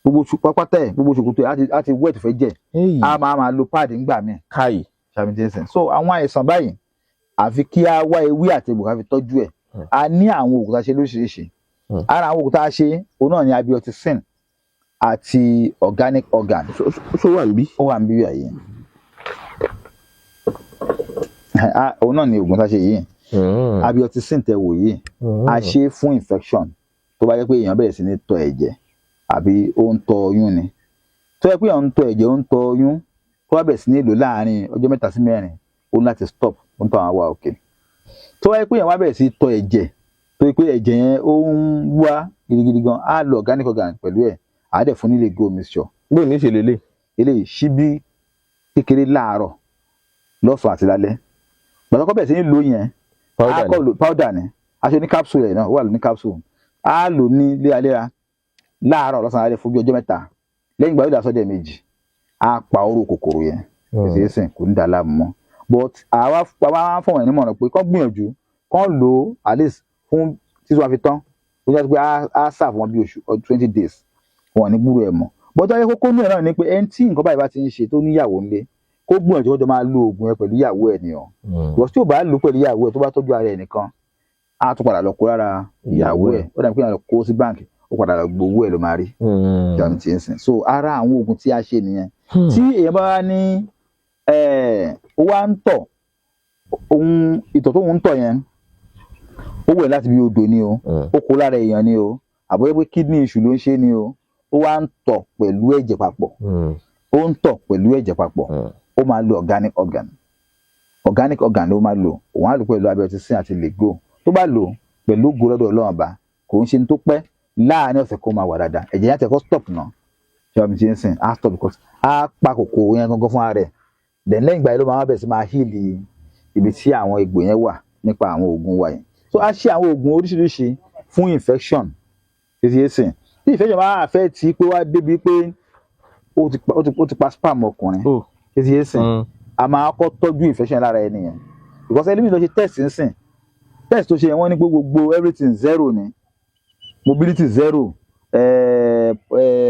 Gbogbo pápátá ẹ̀, gbogbo ṣòkòtò ẹ̀ á ti wet fẹ́ jẹ̀. Hey. Á máa lo pad ńgbà míì. Kai. Ṣàmìtẹ́sìn, so àwọn àìsàn báyìí, àfi kí á wá ewé àti egbò ká fi tọ́jú ẹ̀. A ní àwọn òògùn tá a ṣe lóríṣiríṣi. Ara àwọn òògùn tá a ṣe, òun náà ni abioticin àti organic organ. Ṣó wà níbí? Ó wà níbí yìí. Òun náà ni oògùn tá a ṣe yìí. Abioticin tẹ wò yìí, a ṣe é fún infection. Tó bá jẹ́ pé èèyàn bẹ̀rẹ̀ sí ní tọ̀ ẹ̀jẹ̀ àbí ó ń tọ̀ ọyún ni, tó yẹ pé èèyàn ń tọ̀ ẹ̀jẹ̀, ó ń tọ̀ ọyún, tó bá bẹ̀rẹ̀ sí ní lò láàárín ọjọ́ 3 sí 4, ó ní láti stop, ó ń tọ̀ àwọn wà òkè. Tó bá yẹ pé èèyàn wá bẹ̀rẹ̀ sí tọ̀ ẹ̀jẹ̀, tó yẹ pé ẹ̀jẹ̀ yẹn ó ń wá gidigidi gan, á lo organic organ pẹ̀lú ẹ̀, á dẹ̀ fún ní Lego mixture. Bóyá ní í ṣe lélẹ̀? Eléyìí, ṣíbí kékeré láàárọ̀, lọ́sàn-án àti lálẹ́. Gbàtọ́kọ́ bẹ̀rẹ̀ sí ní lò yẹn, Powder á ni. kọ́ lo powder ni. Aṣọ ní capsule ẹ̀ náà, ó wà ní capsule. Á lò ní léraléra láàárọ̀, lọ́sàn-án, lálẹ́ fún bí ọjọ́ 3. Lẹ́yìn ìgbà yóò dà sọ́dẹ̀ méjì, á pa oró kòkòrò yẹn. Kò sí sìn, kò ní dà láàmú mọ́. But àwa fún wọn nímọ̀ràn pé kán gbìyànjú kán lò ó at least fún títí wọn fi tán. Ó jẹ́ pé á serve wọn bí oṣù 20 days, wọn ò ní gbúrò ẹ̀ mọ́. But ọyẹ kókó ní ẹ̀ náà ni pé ẹni tí nǹkan báyìí bá ti ń ṣe, tó níyàwó ńlé, kó gbìyànjú kó jọ máa lo oògùn yẹn pẹ̀lú ìyàwó ẹ̀ nìyẹn, because tí ò bá lò pẹ̀lú ìyàwó ẹ̀, tó bá tọ́jú ara ẹ̀ nìkan, á tún padà lọ kó lára ìyàwó ẹ̀. Ó dàbí pé èèyàn lọ kó sí báǹkì, ó padà lọ gbowó ẹ̀ ló máa rí jọ̀ọ́ ti ń sìn. So ara àwọn oògùn tí a ṣe nìyẹn. Tí èèyàn bá wá ní ó wá ń tọ̀, ohun ìtọ̀ tó ń tọ̀ yẹn, ó wẹ̀ láti bí odò ni o, ó kó lára èèyàn ni o, àbóyẹ pé kidney issue ló ń ṣe ni o, ó wá ń tọ̀ pẹ̀lú ẹ̀jẹ̀ papọ̀, ó ń tọ̀ pẹ̀lú ẹ̀jẹ̀ papọ̀, ó máa lo organic organ. Organic organ ló máa lò. Òun á lò pẹ̀lú abioticin àti Lego. Tó bá lò pẹ̀lú ògo lọ́dọ̀ Ọlọ́run ọba, kò ń ṣe ní tó pẹ́, láàárín ọ̀sẹ̀ kó máa wà dáadáa. Ẹ̀jẹ̀ yẹn á tẹ̀ kọ́ stop náà. Ṣé wàá mi ti ń sìn? Á stop because á pa kòkòrò yẹn gangan fún ara rẹ̀. Then lẹ́yìn ìgbà yẹn ló máa bẹ̀rẹ̀ sí máa heal ibi tí àwọn egbò yẹn wà nípa àwọn oògùn wa yẹn. So a ṣe àwọn oògùn oríṣiríṣi fún infection títí yé sìn. Tí infection bá affect pé wá débi pé ó ti pa sperm ọkùnrin títí yé sìn, a máa kọ́ tọ́jú infection lára ẹni yẹn, because ẹlẹ́mìí lọ ṣe test ń sìn, test tó ṣe yẹn, wọ́n ní pé gbogbo everything zero ni, mobility zero,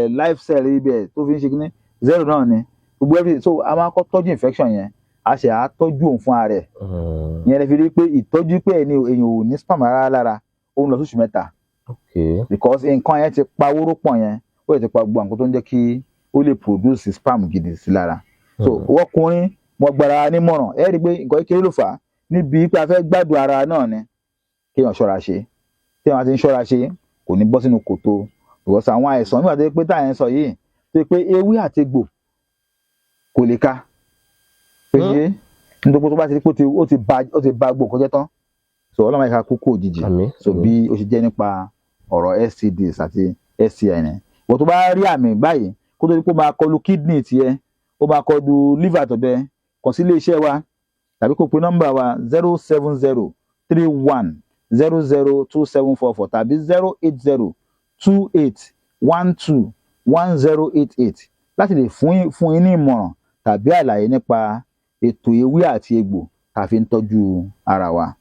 life cell ibẹ̀ tó fi ń ṣe kíní zero náà ni gbogbo everything. So a máa kọ́ tọ́jú infection yẹn, a ṣe à tọ́jú òun fún ara ẹ̀. Ìyẹn lè fi rí pé ìtọ́jú pé ẹni èèyàn ò ní sperm rárá lára, ó ń lọ sóṣù 3, because nǹkan yẹn ti pa wórópọ̀n yẹn, ó lè ti pa gbogbo nǹkan tó ń jẹ́ kí ó lè produce sperm gidi sí lára. So ọkùnrin, mo gbára nímọ̀ràn, ẹ rí i pé nǹkan kékeré ló fà á níbi pé a fẹ́ gbádùn ara náà ni kéèyàn ṣọ́ra ṣe. Téèyàn bá ti ń ṣọ́ra ṣe, kò ní bọ́ sínú kòtò, because àwọn àìsàn nígbà tó yẹ pé táyà ń sọ yìí, tó yẹ pé ewé àti egbò kò lè ka pé ṣe nítorí tó bá ti rí pé ó ti ba gbogbo nǹkan jẹ́ tán. So Ọlọ́run ẹ̀ka kúkú òjijì. Àmín. So bí ó ṣe jẹ́ nípa ọ̀rọ̀ STDs àti STI ni wọ́n. Tó bá rí àmì báyìí, kó tó di pé ó máa kọlu kidney tiẹ̀, ó máa kọlu liver tọ̀dọ̀ ẹ, kàn sí ilé iṣẹ́ wa tàbí kó pe nọ́mbà wa 07031002744 tàbí 08028121088 láti lè fún yín ní ìmọ̀ràn tàbí àlàyé nípa ètò ewé àti egbò tá a fi ń tọ́jú ara wa.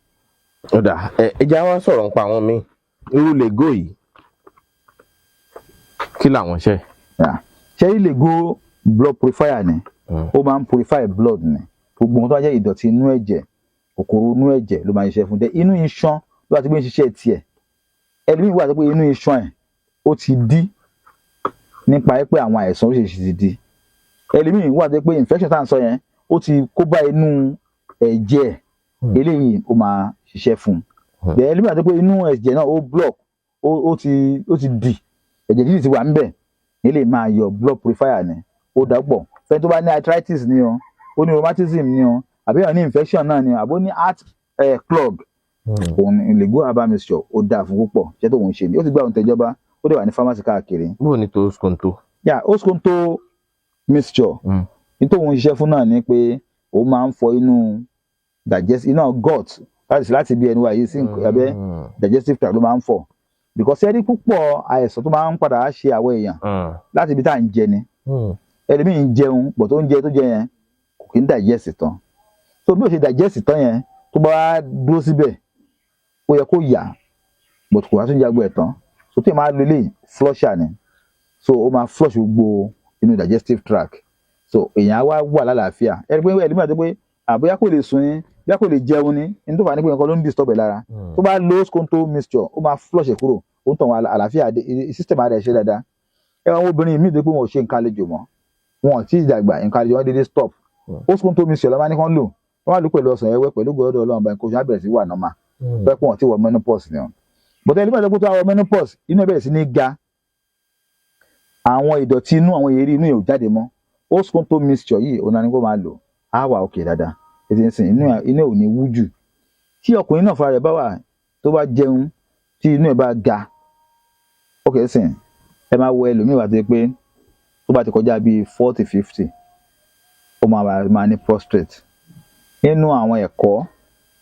Ó dà, ẹ já wá sọ̀rọ̀ nípa àwọn míì. Irú Lego yìí, kí làwọn ṣe? Yeah. Ṣé rí Lego, blood purifier ni. Ó máa ń purify blood ni. Gbogbo ohun tó bá jẹ́ ìdọ̀tí inú ẹ̀jẹ̀, kòkòrò inú ẹ̀jẹ̀ ló máa ń ṣiṣẹ́ fún dẹ. Inú iṣan ló bá ti gbé ń ṣiṣẹ́ tiẹ̀. Ẹlòmíì wà tó pé inú iṣan ẹ̀ ó ti dí nípa pé àwọn àìsàn oríṣiríṣi ti dí. Ẹlòmíì wà tó pé infection tá à ń sọ yẹn, ó ti kó bá inú ẹ̀jẹ̀ ẹ̀. Eléyìí ó máa ṣiṣẹ́ fún un. Then ẹlòmíì wà tó pé inú ẹ̀jẹ̀ náà ó block, ó ti dì, ẹ̀jẹ̀ dídì ti wà ńbẹ̀, eléyìí máa yọ. Blood purifier ni. Ó dà pọ̀ fẹ́ni tó bá ní arthritis ni o, ó ní rheumatism ni o, àbí èèyàn ní infection náà ni o, àbó ní heart clog, òun ni Lego herbal mixture ó dáa fún púpọ̀. Iṣẹ́ tó ń ṣe ni ó ti gba òun tẹ̀jọba, ó dẹ̀ wà ní pharmacy káàkiri. Bó ní tó skonto? Yà Oskonto mixture, ní tóun ṣiṣẹ́ fún náà ni pé òun máa ń fọ inú digest, iná gut, láti bí ẹnu wa yìí sí abẹ́ digestive tract ló máa ń fọ, because ẹni púpọ̀ àìsàn tó máa ń padà ṣe àwọn èèyàn láti ibi tá à ń jẹ ni. Ẹlòmíì ń jẹun bọ̀, tó ń jẹ tó jẹ yẹn kò kí ń digest tán. So bí ó ṣe digest tán yẹn, tó bá wá dúró síbẹ̀, ó yẹ kó yà, but kò wá tún jágbó ẹ̀ tán. So tí ẹ máa lo eléyìí, flusher ni. So ó máa flush gbogbo inú digestive tract, so èèyàn á wá wà lálàáfíà. Ẹni pé ẹlòmíì àti pé àbóyá kò lè sùn ni, bóyá kò lè jẹun ni, ní tó fà á ní pé nǹkan ló ń disturb ẹ̀ lára. Tó bá lo Skonto mixture, ó máa flush ẹ̀ kúrò, ó ń tàn wọn àlàáfíà dé, system ara ẹ̀ ṣe dáadáa. Ẹ àwọn obìnrin míì tó pé wọn ò ṣe nǹkan àlejò mọ́, wọn ò tí ì dàgbà, nǹkan àlejò wọn dédé stop. Ó Skonto mixture ló máa ní kán lò. Wọ́n wá lò pẹ̀lú ọsàn ẹwẹ́ pẹ̀lú gbọ́dọ̀ Ọlọ́run báyìí, kò sí àbẹ̀rẹ̀ sí wà normal. Pẹ́ pọ̀ tí wọ menopause ni wọn. But ẹni pàtàkì tó wọ menopause, inú ẹ̀ bẹ̀rẹ̀ sí ní ga, àwọn ìdọ̀tí inú, àwọn èérí inú yẹn ò jáde mọ́. Oskonto mixture yìí, òun náà ni kó máa lò, á wà òkè dáadáa. Ètò ìsìn inú ẹ̀ ò ní wú jù. Tí ọkùnrin náà fúnra rẹ̀ bá wà, tó bá jẹun, tí inú ẹ̀ bá ga, ókè sìn, ẹ máa wo ẹlòmíì wà tó yẹ pé tó bá ti kọjá bíi 40, 50, ó máa ní prostate. Nínú àwọn ẹ̀kọ́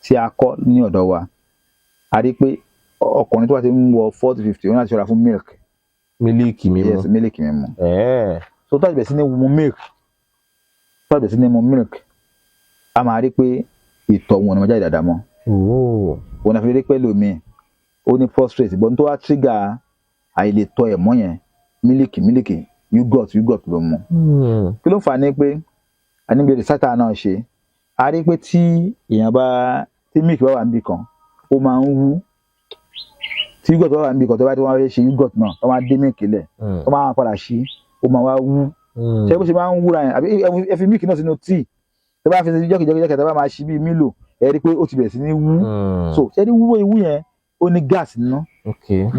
tí a kọ́ ní ọ̀dọ̀ wa, a rí pé ọkùnrin tó bá ti ń wọ 40, 50, ó ní láti ṣọ́ra fún milk. Mílíìkì mímu? Yes, mílíkì mímu. So tó bá ti bẹ̀rẹ̀ sí ní mu milk, tó bá ti bẹ̀rẹ̀ sí ní mu milk, a máa rí pé ìtọ̀ wọn ò ní máa jáde dáadáa mọ́. Òun náà fi rí pé lómi ó ní prostate, but tó wá trigger àìlètọ̀ ẹ̀ mọ́ yẹn, mílíkì, mílíkì, yogurt, yogurt ló mu. Kí ló fà á? Ní pé a níbi research náà ṣe, a rí pé tí èèyàn bá, tí milk bá wà níbì kan, ó máa ń wú. Tí yogurt bá wà níbì kan, tó bá tí wọ́n fẹ́ ṣe yogurt náà, tó máa dé milk lẹ̀, tó máa padà ṣí, ó máa wá wú. Ṣé bó ṣe máa ń wúra yẹn? Àbí ẹ fi milk náà sínú tíì, tó bá fi jọ́kìjọ́kì, tó bá máa ṣí bíi Milo, ẹ rí i pé ó ti bẹ̀rẹ̀ sí ní wú. So ṣé ní wúwo ìwú yẹn, ó ní gas nínú.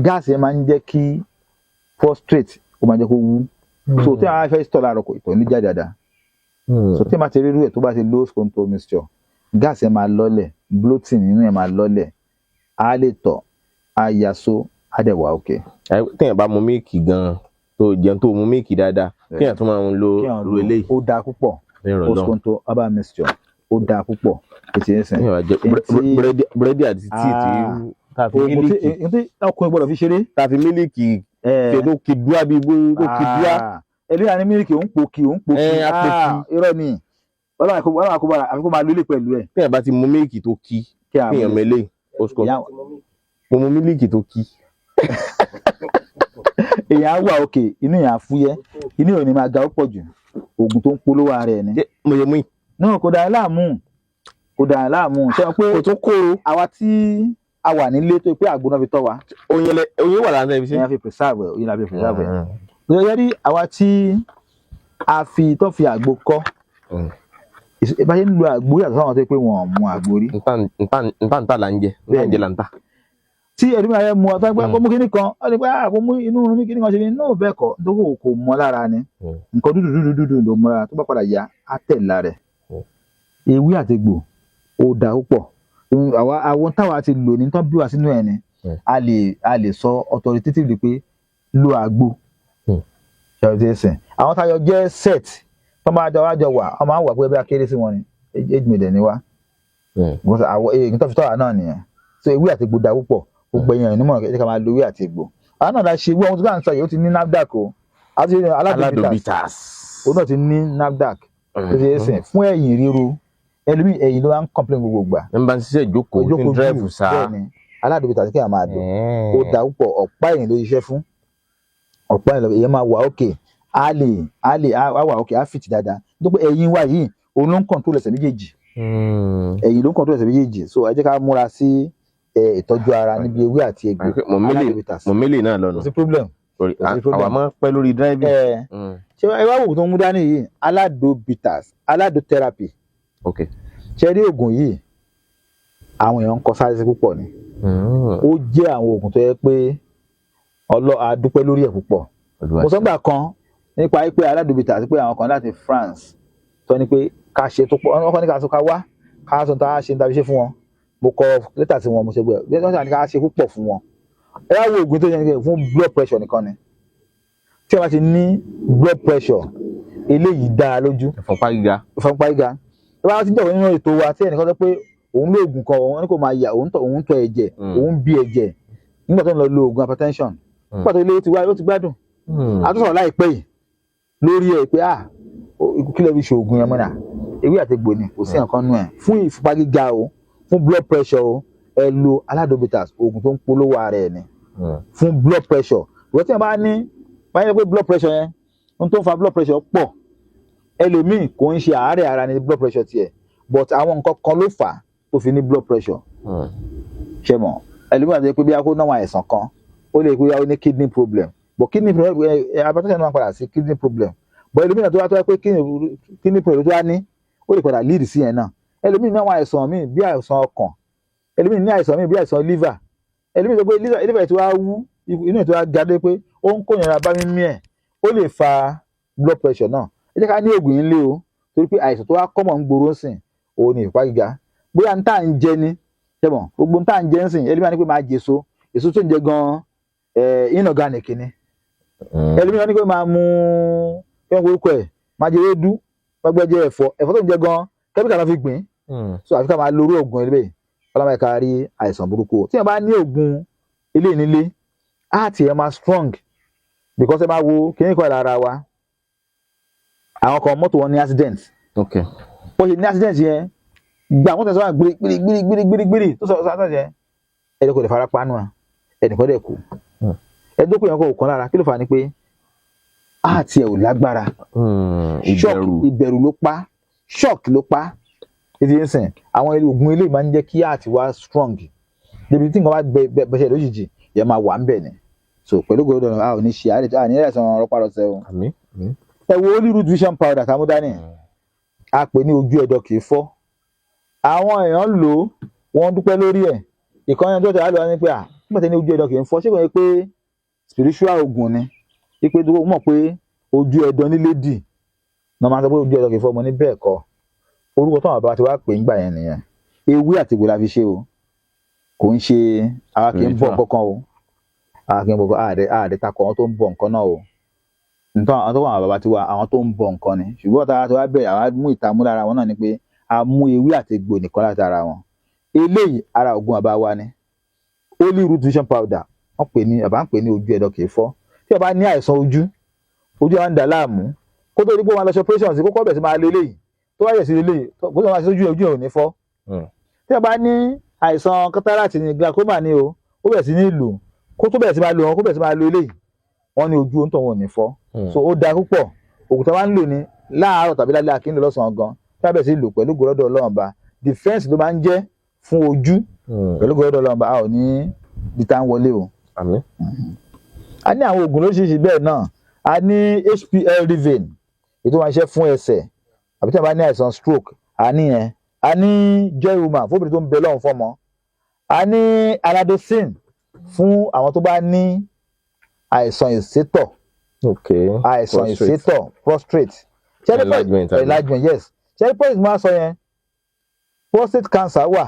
Gas yẹn máa ń jẹ́ kí prostate, ó máa jẹ́ kó wú. So tí àwọn afẹ́ tọ̀ láàárọ̀, kò ìtọ̀ ní jáde dáadáa. So tí a máa ti rírú ẹ̀, tó bá ti low control mixture, gas yẹn máa lọ́lẹ̀, bloating nínú yẹn máa lọ́lẹ̀, á lè tọ̀, á yaso, á dẹ̀ wà òkè. Téèyàn bá mu mílíìkì gan, tó jẹun, tó mu mílíìkì dáadáa, kéèyàn tún máa ń lo Kéèyàn ru lo eléyìí. Ó dáa púpọ̀. Ní ìrọ̀lọ́. Oskonto herbal mixture, ó dáa púpọ̀, ètò yẹn sìn. Kéèyàn bá jẹ búrẹ́dì àti tíì tí Ah. tá a fi Oògùn tí mílíìkì èyí tí ọkùnrin gbọ́dọ̀ fi ṣeré. tá a fi mílíìkì ṣe, tó kí dúá bíi bó tó kí dúá. Ẹlẹ́yà ní mílíkì, òun pò kí, òun pò kí. Ẹ, á pò kí. Ah, irọ́ ni. Ọlọ́run àkóbá, àfi kó máa lólè pẹ̀lú ẹ̀. Téèyàn bá ti mu mílíìkì tó kí, Kí a kéèyàn mẹ́lẹ̀ Oskonto. Mo mu mílíìkì tó kí. Èèyàn á wà òkè, inú èèyàn á fúyẹ́, inú èèyàn ò ní máa ga ó pọ̀ jù. Oògùn tó ń polówó ara ẹ̀ ni. Ṣé mo yẹ mú yìí? Náà kò dáa láàmú, kò dáa láàmú. Ṣé wọn pé Kò tún kóró. àwa tí a wà nílé, tó pé àgbo náà fi tọ́ wa, Oyin lẹ, oyin wà lára ibi ṣe. Èèyàn fi preserve ẹ̀, oyin la fi preserve ẹ̀. Lóye rí àwa tí a fi tó fi àgbo kọ́, bá ṣe ń lo àgbo yàtọ̀ sáwọn tó pé wọn ò mu àgbo rí. Ntá ntá là ń jẹ, ntá ń jẹ là ń tà. Tí ẹni máa yẹ mu ọtá pé kó mú kíní kan, ó lè pé ah, kó mú inú mi kíní kan ṣe ní náà, bẹ́ẹ̀ kọ́, nítorí kò mọ́ lára ni. Nǹkan dúdú dúdú dúdú ló mọ́ lára, tó bá padà yá, á tẹ̀ lára ẹ̀. Ewé àti egbò, ó dáa púpọ̀. Àwa àwọn táwa ti lò ní tán bí wá sínú ẹ̀ ni. A lè sọ authoritatively pé lo àgbo. Ṣe ti sìn àwọn táyọ jẹ́ set tó máa jọ wá jọ wà, wọ́n máa ń wà pé bí a kéré sí wọn ni, age maiden ni wá. Because àwọn èyí tó fi tọ́ra náà nìyẹn. So ewé àti egbò dáa púpọ̀. Gbogbo èèyàn onímọ̀, ẹ jẹ́ ká máa lo ewé àti egbò. Àwọn náà la ṣe ewé ohun tó bá ń sọ yìí, ó ti ní NAFDAC o, àti Alado Alado Bitters. Bitters. Òun náà ti ní NAFDAC tó ti sìn fún ẹ̀yìn ríro. Ẹlòmíì, ẹ̀yìn ló máa ń complain gbogbo gbà. Ń bá ń ṣiṣẹ́ ìjókòó, tí ń drive sá. Bẹ́ẹ̀ ni, Alado Bitters kí a máa lò, ó dáa púpọ̀. Ọ̀pá ẹ̀yìn ló ṣiṣẹ́ fún ọ̀pá ẹ̀yìn ló, èèyàn máa wà òkè, á lè á wà òkè, á fit dáadáa, nítorí pé ẹ̀yìn wa yìí, òun ló ń control ẹsẹ̀ méjèèjì. Ẹ̀yìn ló ń control ẹsẹ̀ méjèèjì. So ẹ jẹ́ ká múra sí ìtọ́jú ara níbi ewé àti egbò. Alado Bitters. Mo mélè náà lọ́nà. Kò sí problem. Torí Kò sí problem. Àwa máa ń pẹ́ lórí driving. Ẹ ṣé ẹ wá oògùn tó ń mú dání yìí, Alado Bitters, Alado Therapy. Ṣe rí oògùn yìí, àwọn èèyàn ń kọ sáré sí púpọ̀ ni. Ó jẹ́ àwọn oògùn tó yẹ pé ọlọ́ adúpẹ́ lórí ẹ̀ púpọ̀. Mo sọ gbà kan nípa pé Alado Bitters, pé àwọn kan láti France tó ní pé ká ṣe tó pọ̀, wọ́n kọ́ ní ká sọ, ká wá ká sọ tá a ṣe ní tàbí ṣe fún wọn. Mo kọ lẹ́tà sí wọn, mo ṣe gbẹ wọ́n ní ká ṣe púpọ̀ fún wọn. Ẹ wá wo oògùn tó yẹ fún blood pressure nìkan ni. Tí a bá ti ní blood pressure, eléyìí dáa lójú. Ìfúnpá gíga. Ìfúnpá gíga. Tí wọ́n bá ti jọ̀wọ́ nínú ètò wa, tí ẹnìkan sọ pé òun lo oògùn kan, òun ní kò máa yà, òun tọ̀ ẹ̀jẹ̀, òun bí ẹ̀jẹ̀ nígbà tó ń lọ lo oògùn hypertension. Nígbà tó lé, ó ti wá, ó ti gbádùn. A tún sọ̀rọ̀ láìpẹ́ yìí lórí ẹ̀ pé ah, kí lè fi ṣoògùn yẹn mọ́nà, ewé àti egbò ni, kò sí nǹkan nú ẹ̀. Fún ìfúnpá gíga o, fún blood pressure o, ẹ lo Alado Bitters. Oògùn tó ń polówó ara ẹ̀ ni fún blood pressure. Ìwọ tí wọn bá ní báyìí pé blood pressure yẹn, ohun tó ń fa blood pressure pọ̀. Ẹlòmíì, kò ń ṣe àárẹ̀ ara ní blood pressure tiẹ̀, but àwọn nǹkan kan ló fà á tó fi ní blood pressure. Ṣe mọ̀, ẹlòmíì àti pé bí a kó náwọn àìsàn kan, ó lè pé ó ní kidney problem, but kidney problem ẹ, hypertension náà padà sí kidney problem, but ẹlòmíì náà tó wá tó wá pé kidney problem tó wá ní, ó lè padà lead sí yẹn náà. Ẹlòmíì ní àwọn àìsàn míì bí àìsàn ọkàn, ẹlòmíì ní àìsàn míì bí àìsàn liver, ẹlòmíì tó pé liver tí wàá wú, inú ẹ̀ tí wàá ga dé pé ó ń kó ìnira bá mímí ẹ̀, ó lè fa blood pressure náà. Ẹ jẹ́ ká ní oògùn yìí ńlé o, torí pé àìsàn tó wá common ń gbòòrò ń sìn òun ni ìfúnpá gíga. Bóyá n tá à ń jẹ ni ṣẹ́mọ̀, gbogbo n tá à ń jẹ ń sìn, ẹlòmíì á ní pé máa jèso, èso tó ń jẹ gan inorganic ni. Ẹlòmíì á ní pé máa mú kí wọ́n orúkọ ẹ̀, máa jẹ ewédú, gbẹgbẹ jẹ ẹ̀fọ́, ẹ̀fọ́ tó ń jẹ gan kẹ́míkà náà fi gbìn. So àfi ká máa lo irú oògùn ẹ̀ bẹ́ẹ̀. Ọlọ́mọ ẹ̀ka rí àìsàn burúkú o. Tí wọ́n bá ní oògùn ilé nílé, heart ẹ̀ máa strong, because ẹ máa wo kíní kan lára wa. Àwọn kan, mọ́tò wọn ní accident. Wọ́n ṣe ní accident yẹn, gba àwọn tẹ̀sán gbiri gbiri gbiri gbiri gbiri gbiri tó sọ sọ yẹn, ẹni kò lè fara pa nù à, ẹnì kan dẹ̀ kú. Ẹni tó kú yẹn kò kàn lára. Kí ló fà á? Ni pé heart ẹ̀ ò lágbára. Shock. Ìbẹ̀rù. Ìbẹ̀rù ló pa, shock ló pa. Ètò yẹn sìn, àwọn oògùn ilé máa ń jẹ́ kí heart wá strong débi tí nǹkan bá bẹ̀ṣẹ̀ lójijì yẹn, máa wà ń bẹ̀ ni. So pẹ̀lú gbọdọ̀, a ò ní ṣe àárẹ̀, a ní àìsàn rọpárọsẹ̀ o. Àmín, àmín. Ẹ wo Holy Root Vision Powder tá a mú dání, a pè ní ojú ẹ̀dọ̀ kì í fọ́. Àwọn èèyàn lò ó, wọ́n dúpẹ́ lórí ẹ̀. Ìkànnì tó tẹ̀ á lò wá ní pé à nígbà tí ní ojú ẹ̀dọ̀ kì í fọ́, ṣé kò yẹ pé spiritual oògùn ni, wípé tó mọ̀ pé ojú ẹ̀dọ̀ nílé dì ní wọ́n máa sọ pé ojú ẹ̀dọ̀ kì í fọ́. Mo ní bẹ́ẹ̀ kọ́, orúkọ tó àwọn bàbá ti wá pè ń gbà yẹn nìyẹn. Ewé àti egbò la fi ṣe o, kò ń ṣe àwa kì í bọ̀ Spiritual. nǹkan kan o, àwa kì í bọ̀ nǹkan, àdẹ takọ̀ àwọn tó ń bọ̀ nǹkan náà o. Nǹkan àwọn tó wà, àwọn bàbá tiwa, àwọn tó ń bọ nǹkan ni. Ṣùgbọ́n tá a ti wá bẹ̀rẹ̀, àwa mú ìtààmú lára wọn náà ni pé a mú ewé àti egbò nìkan láti ara wọn. Eléyìí, ara ògùn bàbá wa ni Holy Root Vision Powder. Wọ́n pè ní, bàbá ń pè ní ojú ẹ̀dọ̀ kì í fọ́. Tí a bá ní àìsàn ojú, ojú wa ń dà láàmú, kó tó di pé wọn lọ ṣe operation sí, kókó bẹ̀ sí máa lo eléyìí. Tó bá yẹ̀ sí eléyìí, kó tó máa ṣe sójú, ojú ẹ̀ ò ní fọ́. Tí a bá ní àìsàn cataract ní, glaucoma ní o, ó bẹ̀rẹ̀ sí ní lò, kó tó bẹ̀rẹ̀ sí máa lo wọn, kó bẹ̀rẹ̀ sí máa lo eléyìí, wọ́n ní ojú òǹtọ̀ wọn ò ní fọ́. So ó da púpọ̀. Ògùn tó máa ń lò ní láàárọ̀ tàbí lálẹ́, àkíńlò lọ́sàn-án gan, tí a bẹ̀rẹ̀ sí lò, pẹ̀lú gbọ́dọ̀ Ọlọ́run ba, defence ló máa ń jẹ́ fún ojú. Pẹ̀lú gbọ́dọ̀ Ọlọ́run ba, a ò ní di tá ń wọlé o. Àmín. A ní àwọn oògùn lóríṣiríṣi bẹ́ẹ̀ náà. A ní HPL Rivain, èyí tó máa ń ṣiṣẹ́ fún ẹsẹ̀ àbí tí a bá ní àìsàn stroke, a ní yẹn. A ní Joy Woman fún obìnrin tó ń bẹ lọ́hùn fọ́mọ. A ní Aládosine fún àwọn tó bá ní àìsàn ìsétọ̀. Àìsàn Prostate. ìsétọ̀, prostate. Enlargement, àbí? Enlargement, yes. Ṣẹ́rí prostate máa sọ yẹn, prostate cancer wà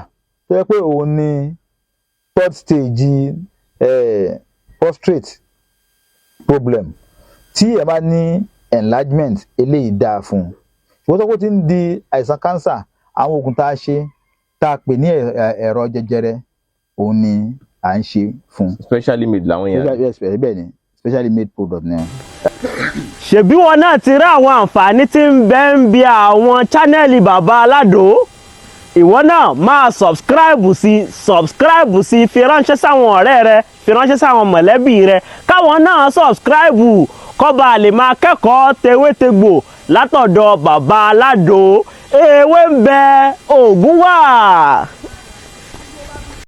tó yẹ pé òun ní third stage prostate problem. Tí ẹ bá ní enlargement, eléyìí dáa fún un. Ṣùgbọ́n tó kó ti ń di àìsàn cancer, àwọn oògùn tá a ṣe, tá a pè ní ẹ̀rọ jẹjẹrẹ, òun ni à ń ṣe fún un. Specially made làwọn yẹn. Yes, bẹ́ẹ̀ ni, specially made product ni. Ṣebí wọn náà ti rí àwọn àǹfààní tí ń bẹ ń bi àwọn channel bàbá Aládò. Ìwọ náà máa subscribe sí, subscribe sí, fi ránṣẹ́ sáwọn ọ̀rẹ́ rẹ, fi ránṣẹ́ sáwọn mọ̀lẹ́bí rẹ, káwọn náà subscribe kó bá lè máa kẹ́kọ̀ọ́ tewétegbò látọ̀dọ̀ bàbá Aládò. Ewé ń bẹ, òògùn wà.